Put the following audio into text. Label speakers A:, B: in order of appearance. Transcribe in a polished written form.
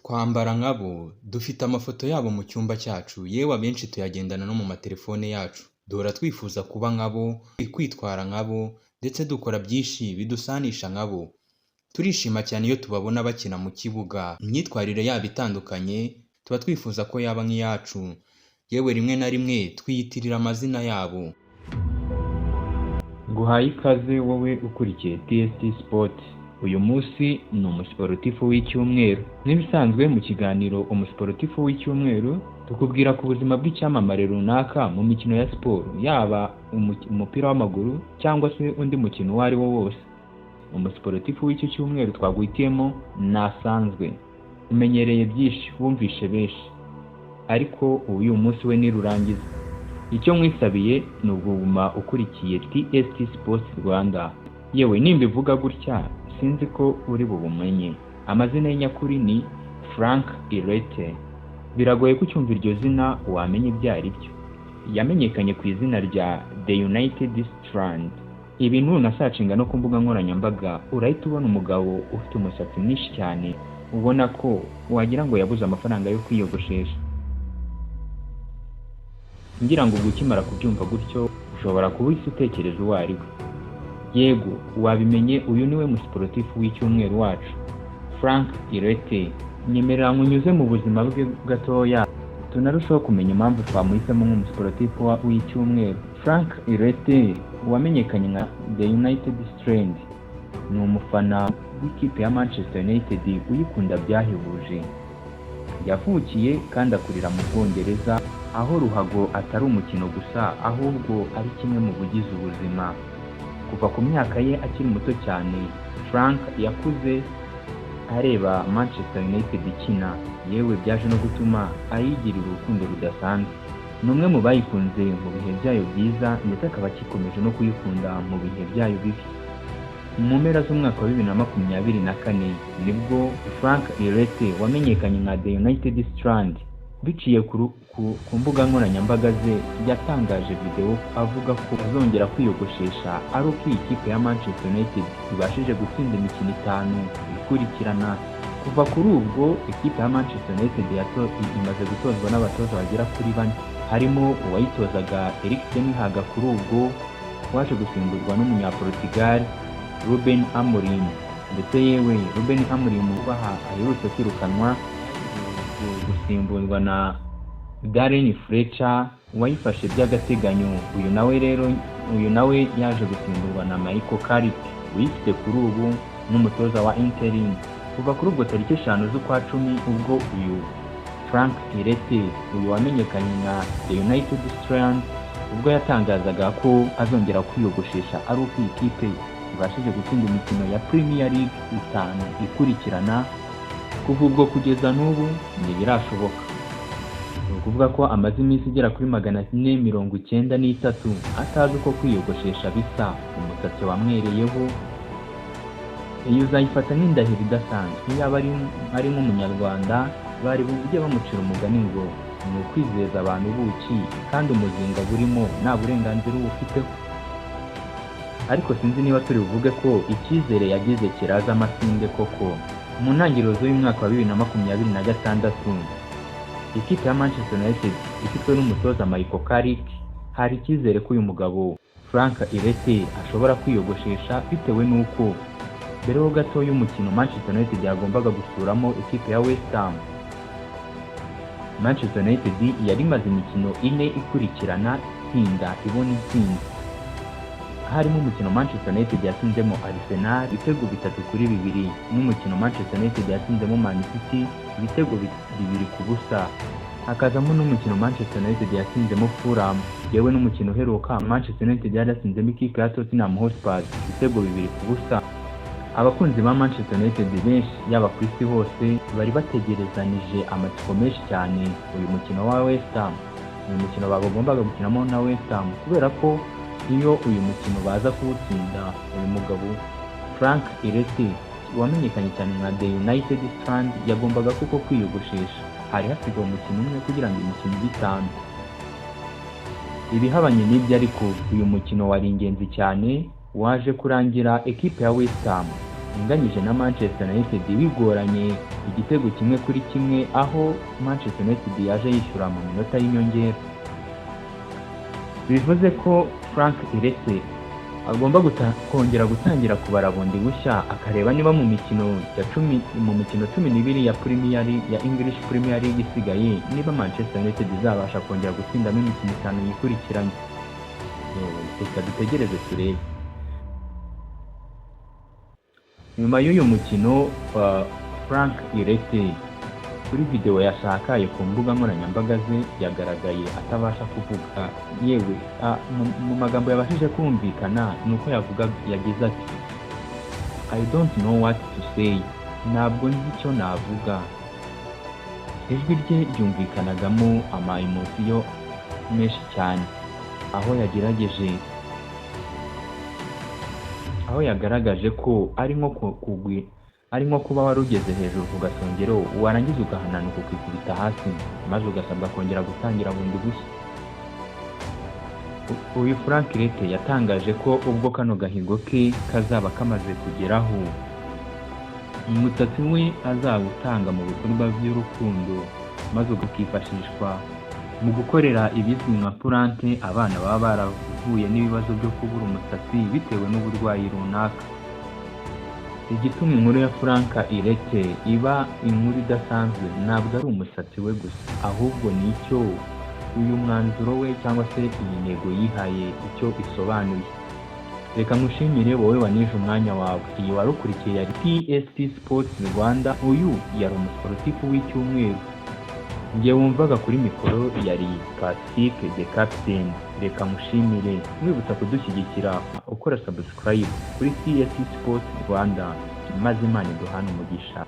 A: Twambara nkabo, dufite amafoto yabo mu cyumba cyacu, yewe abenshi tuyagendana no mu matelefone yacu. Duhora twifuza kuba nkabo, kwitwara nkabo, ndetse dukora byinshi bidusanisha nkabo. Turishima cyane iyo tubabona bakina mu kibuga, imyitwarire yabo itandukanye tuba twifuza ko yaba nk'iyacu, yewe rimwe na rimwe twiyitirira amazina yabo.
B: Nguhaye ikaze wowe ukurikiye TST Sport. Uyu munsi ni umusiporutifu w'icyumweru. Nk'ibisanzwe mu kiganiro umusiporutifu w'icyumweru, tukubwira ku buzima bw'icyamamare runaka mu mikino ya siporo, yaba umupira w'amaguru cyangwa se undi mukino uwo ari wo wose. Umusiporutifu w'iki cyumweru twaguhitiyemo ntasanzwe. Umenyereye byinshi, wumvishe benshi, ariko uyu munsi we ni rurangiza. Icyo nkwisabiye ni uguma ukurikiye TST Sports Rwanda. Yewe nimbivuga gutya sinzi ko uri bubumenye. Amazina ye nyakuri ni Frank Ilete. Biragoye ko ucyumva iryo zina wamenya ibyo ari byo. Yamenyekanye ku izina rya The United Strand. Ibi nunasearchinga no ku mbuga nkoranyambaga urahita ubona umugabo ufite umusatsi mwinshi cyane, ubona ko wagira ngo yabuze amafaranga yo kwiyogoshesha. Ngira ngo ubwo ukimara kubyumva gutyo ushobora kuba uhise utekereza uwo ari we. Yego, wabimenye, uyu niwe musiporutifu w'icyumweru wacu, Frank Ilete. Nyemerera nkunyuze mu buzima bwe gatoya, tunarushaho kumenya impamvu twamuhisemo nk'umusiporutifu w'icyumweru. Frank Ilete wamenyekanye nka The United Strand ni umufana w'ikipe ya Manchester United uyikunda byahebuje. Yavukiye kandi akurira mu Bwongereza, aho ruhago atari umukino gusa ahubwo ari kimwe mu bugize ubuzima. Kuva ku myaka ye akiri muto cyane, Frank yakuze areba Manchester United ikina, yewe byaje no gutuma ayigirira urukundo rudasanzwe. Ni umwe mu bayikunze mu bihe byayo byiza, ndetse akaba akikomeje no kuyikunda mu bihe byayo bibi. Mu mpera z'umwaka wa 2024 nibwo Frank Ilete wamenyekanye nka The United Strand biciye ku mbuga nkoranyambaga ze yatangaje video avuga ko azongera kwiyogoshesha ari uko iyi kipe ya Manchester United ibashije gutsinda imikino itanu ikurikirana. Kuva kuri ubwo, ikipe ya Manchester United imaze gutozwa n'abatoza bagera kuri bane, harimo uwayitozaga Erik ten Hag, kuri ubwo waje gusimburwa n'umunyaportugal Ruben Amorim, ndetse yewe Ruben Amorim ubaha aherutse kwirukanwa gusimburwa na Darren Fletcher wayifashe by'agateganyo. Uyu nawe rero, uyu nawe yaje gusimburwa na Michael Carrick uyifite kuri ubu nk'umutoza wa interim. Kuva kuri ubwo tariki 5 z'ukwa 10, ubwo uyu Frank Ilete, uyu wamenyekanye nka The United Strand, ubwo yatangazaga ko azongera kwiyogoshesha ari uko iyi kipe ibashije gutsinda imikino ya Premier League itanu ikurikirana, kuva ubwo kugeza n'ubu ntibirashoboka. Ni ukuvuga ko amaze iminsi igera kuri 493 atazi uko kwiyogoshesha bisa, umusatsi wamwereyeho. Iyi uzayifata nk'indahiro idasanzwe. Yaba ari nk'umunyarwanda bari bujye bamucira umugani ngo ni ukwizeza abantu ubuki kandi umuzinga burimo nta burenganzira uwufiteho. Ariko sinzi niba turi buvuge ko icyizere yagize kiraza amasinde koko. Mu ntangiriro z'uyu mwaka wa 2026, ikipe ya Manchester United ifitwe n'umutoza Michael Carrick, hari icyizere ko uyu mugabo Frank Ilete ashobora kwiyogoshesha, bitewe n'uko mbere ho gato y'umukino Manchester United yagombaga gusuramo ikipe ya West Ham, Manchester United yari imaze imikino ine ikurikirana itsinda, ibona intsinzi, harimo umukino Manchester United yatsinzemo Arsenal ibitego 3-2, n'umukino Manchester United yatsinzemo Man City ibitego 2-0, hakazamo n'umukino Manchester United yatsinzemo Fulham, yewe n'umukino uheruka Manchester United yari yatsinzemo ikipe ya Tottenham Hotspur ibitego 2-0. Abakunzi ba Manchester United benshi, yaba ku isi hose, bari bategerezanije amatsiko menshi cyane uyu mukino wa West Ham, uyu mukino bagombaga gukinamo na West Ham, kubera ko iyo uyu mukino baza kuwutsinda, uyu mugabo Frank Ilete wamenyekanye cyane nka The United Strand yagombaga koko kwiyogoshesha. Hari hasigaye umukino umwe kugira ngo imikino ibe itanu. Ibihabanye n'ibyo ariko, uyu mukino wari ingenzi cyane, waje kurangira ekipe ya West Ham inganyije na Manchester United bigoranye igitego 1-1, aho Manchester United yaje yishyura mu minota y'inyongera. Bivuze ko Frank Irete agomba kongera gutangira kubara bundi bushya, akareba niba mu mikino ya cumi mu mikino 12 ya Premier League, ya English Premier League isigaye, niba Manchester United izabasha kongera gutsindamo imikino itanu yikurikiranye. Yewe, reka dutegereze turebe. Nyuma y'uyu mukino, Frank Irete kuri video yasakaye ku mbuga nkoranyambaga ze yagaragaye atabasha kuvuga. Yewe, mu magambo yabashije kumvikana ni uko yavuga, yagize ati: "I don't know what to say, ntabwo nzi icyo navuga." Ijwi rye ryumvikanagamo ama emotion menshi cyane, aho yagerageje aho yagaragaje ko ari nko kuba wari ugeze hejuru ku gasongero, warangiza ugahananuka ukikubita hasi, maze ugasabwa kongera gutangira bundi bushya. Uyu Frank Irete yatangaje ko ubwo kano gahigo ke kazaba kamaze kugeraho, umusatsi we azawutanga mu bikorwa by'urukundo, maze ukifashishwa mu gukorera ibizwi nka plante abana baba barahuye n'ibibazo byo kubura umusatsi bitewe n'uburwayi runaka. Igituma inkuru ya Frank Irete iba inkuru idasanzwe ntabwo ari umusatsi we gusa, ahubwo ni icyo uyu mwanzuro we cyangwa se iyi ntego yihaye icyo isobanuye. Reka nkushimire wowe wanije umwanya wawe. Iyi wari ukurikiye yari TST Sports Rwanda. Uyu yari umusiporutifu w'icyumweru. Njye wumvaga kuri mikoro yari Pacifique the Captain. Reka nkushimire, mwibutsa kudushyigikira ukora subscribe kuri TST Sports Rwanda, maze Imana iduhane umugisha.